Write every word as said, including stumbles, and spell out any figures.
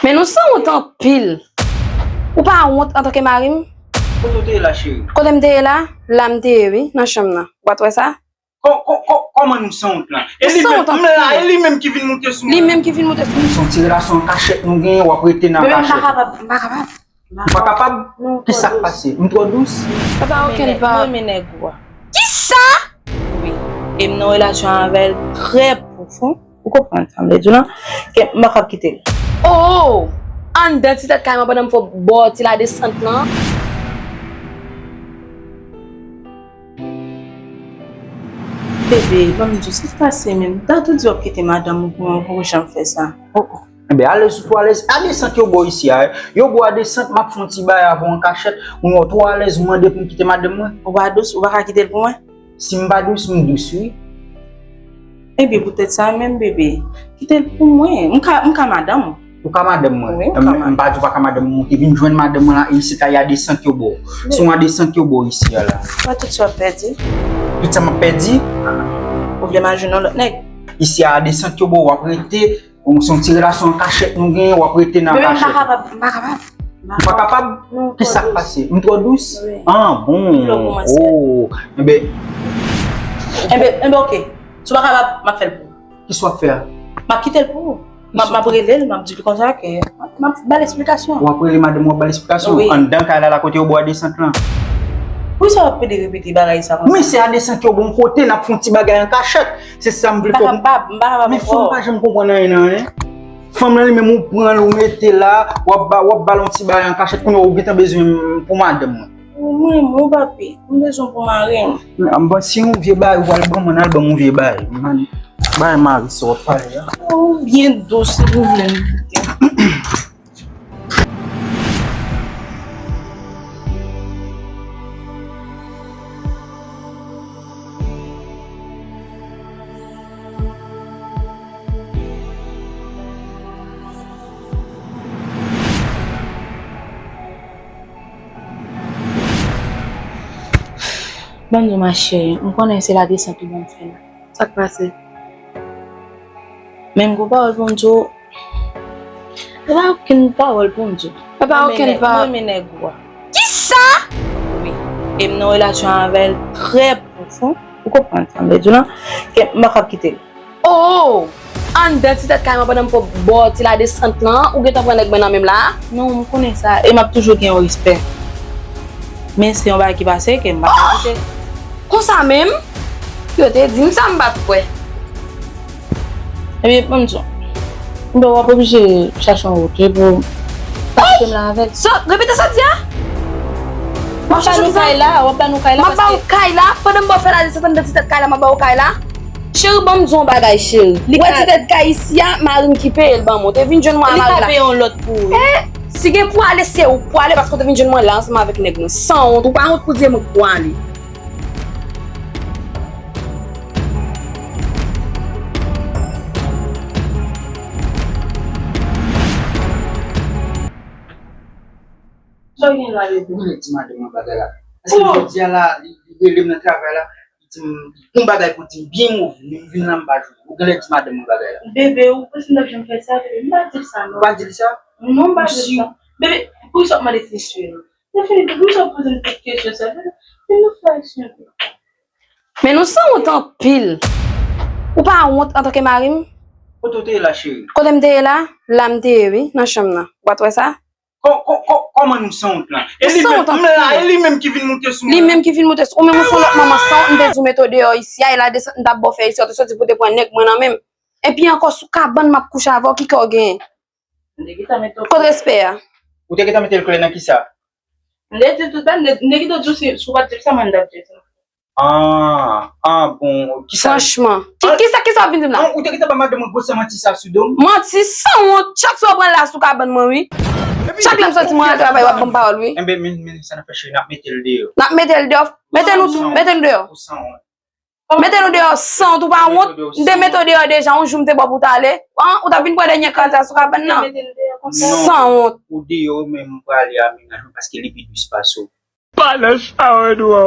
Men nou sanwont anpil. Ou pa wont antanke mari m? Kote w te ye la, cheri? Kote m te ye la? La m te ye, wi, nan chanm nan. Ou pa t wè sa? Kò-, kò-, kò-, kòman nou sanwont lan? E li menm, m la, e li menm ki vin moute sou mwen. Li menm ki vin moute sou mwen. Se yon ti relasyon an kachèt nou genyen, w ap rete nan kachèt. Bebe, m pa kapab, m pa kapab. Ou pa kapab? Non, m twò dous. Kisa k pase? M twò dous? Papa, okenn pa. Mwen renmen nèg ou a. Kisa? Wi. E m nan relasyon avè l trè pwofon. Ou konprann sa m vle di w lan? Ke m pa kab kite l. Oh! Anndan ti tèt kay mwen pandan m fè w bò ti ladesant lan. Bebe, ban m di w, sa k pase menm? M ta tou di w ap kite madanm ou pou mwen, pou w janm fè sa. Oh, oh. Enben, alèz ou twò alèz. A desant yo ba w isi a, eh. Yo ba w a desant, m ap fè yon ti bagay avè w an kachèt. Ou wè w twò alèz, ou mande pou m kite madanm mwen. Ou pa dous, ou pa ka kite l pou mwen? Si m pa dous, m dous, wi. Ebyen, poutèt sa menm, bebe, kite l pou mwen. M ka, m ka madanm ou. Ou ka madanm mwen? Wi, m ka madanm. M pa di w pa ka madanm mwen. Ou te vin jwenn madanm mwen la, e isit la, y a desant yo ba w. Se yon a desant yo ba w isi a la. Wè tout sa w ap pèdi. Tout sa m ap pèdi? Ou vle m al jwenn yon lòt nèg? Isi a, a desant yo ba w, w ap rete. Bon, se yon ti relasyon an kachèt nou genyen, w ap rete nan kachèt. Bebe, m pa kapab, m pa kapab. Ou pa kapab? Non, m twò dous. Kisa k pase? M twò dous? Wi. Ah, bon. Vle w pou mwen sèl. Oh, enben. Enben, enben, oke. Si w pa kapab, m ap fè l pou ou. Kisa w ap fè a? M ap kite l pou ou. M ap, m ap rele l, m ap di l konsa ke, m ap, m ap ba l esplikasyon. W ap rele madanm, w ap ba l esplikasyon? Wi. Anndan kay la, la kote yo ba w a desant lan? Poukisa w ap pede repete bagay sa konsa? Men se a desant yo ba w yon kote, n ap fè yon ti bagay an kachèt. Se sa m vle fè w konprann. M pa kapab, m pa kapab ankò. Men fanm pa janm konprann anyen nan anyen. Fanm lan li menm ou pran l, ou mete la, w ap ba, w ap ba l yon ti bagay an kachèt, kounye a ou gentan bezwen m pou madanm mwen. Ou mwen, mwen papi, m bezwen w pou mari m. M panse yon vye bagay ou pral ban mwen, al ban m yon vye bagay. Man, bagay mari sa w ap pale a. Ou byen dous, si w vle m kite. Ban m di w, ma chérie, m konnen se ladesant ou ban m fè la. Sa k pase? Men m gon pawòl pou m di w. Papa, okenn pawòl pou m di w. Papa, okenn pawòl. Mwen renmen nèg ou a. Kisa? Wi. E m nan relasyon avè l trè pwofon. Ou konprann sa m vle di w lan? Ke m pa kab kite l. Oh! Anndan ti tèt kay mwen pandan m fè w bò ti ladesant lan, ou gentan pran nèg mwen nan men m la? Non, m konnen sa. E m ap toujou gen yon respè. Men se yon bagay ki pase ke m pa ka kite. Konsa menm? Yo te di m sa, m pa t kwè. Ebyen, ban m di w. Bon, w ap oblije chache yon wout, wi, pou pa kite m la avè l. Sa, repete sa w di a? W ap chache wout la? W ap ba nou kay la, w ap ba nou kay la. M ap ba w kay la, pandan m ba w fè ladesant anndan ti tèt kay la, m ap ba w kay la. Cheri, ban m di w yon bagay, cheri. Ou wè ti tèt kay isi a, mari m ki peye l ban mwen. Ou te vin jwenn mwen a mari la. Li ka peye yon lòt pou ou, wi. Eh, si gen pou ale, se ou k pou ale, paske ou te vin jwenn mwen la ansanm avèk nèg mwen. Sanwont, ou pa wont pou di e mwen k pou ale. Sa w gen la, bebe? Mwen di madanm mwen bagay la. Paske jodi a la, li, li rele m nan travay la, li di m, li gon bagay pou di m byen move, men m vin la m pa jwenn. Ou genlè di madanm mwen bagay la. Bebe, ou panse m t ap janm fè sa, bebe? M pa di l sa, non. Ou pa di l sa? Non, m pa di l sa. Bebe, poukisa w ap mande ti mesye yo? Se fini, poukisa w poze m tout kesyon sa? Vin, vin nou fè aksyon. Men nou sanwont anpil. Ou pa wont antanke mari m? Kote w te ye la, cheri? Kote m te ye la? La m te ye, wi, nan chanm nan. Ou pa t wè sa? Kò-, kò-, kò-, kòman nou sanwont lan? E li menm, m la, e li menm ki vin moute sou mwen. Li menm ki vin moute sou ou, men ou se yon lòt manman sanwont, m te di w mete w deyò isi a, e ladesant m t ap ba w fè isi a, ou te soti pou w te pran nèg mwen nan men m. Epi ankò sou kabann m ap kouche avè w, ki kè w genyen? Kot respè a? Ou te gentan mete l klè nan kisa? M te di tout sa, m te, m te gentan di w si, si w pa t di sa, mwen m t ap di sa. Ah, ah, bon, kisa? Franchman. Ki, kisa, kisa w ap vin di m la? An, ou te gentan ba madanm mwen gwosè manti sa sou do m? Manti sanwont, chak swa w pran la sou kabann mwen, wi. Chak lè m soti mwen al travay, w ap ban m pawòl, wi. Enben, men, men, sa n ap fè cheri, n ap mete l deyò. N ap mete l deyò? Mete nou tou, mete nou deyò. Ou sanwont. Mete nou deyò sanwont, ou pa wont? M te mete w deyò deja, yon jou m te ba w pou w t ale. An, ou t ap vin pran dènye kaz la sou kabann nan? Sanwont. Ou deyò, men m prale a mennaj mwen paske li pi dous pase w. Pale sa w dwe.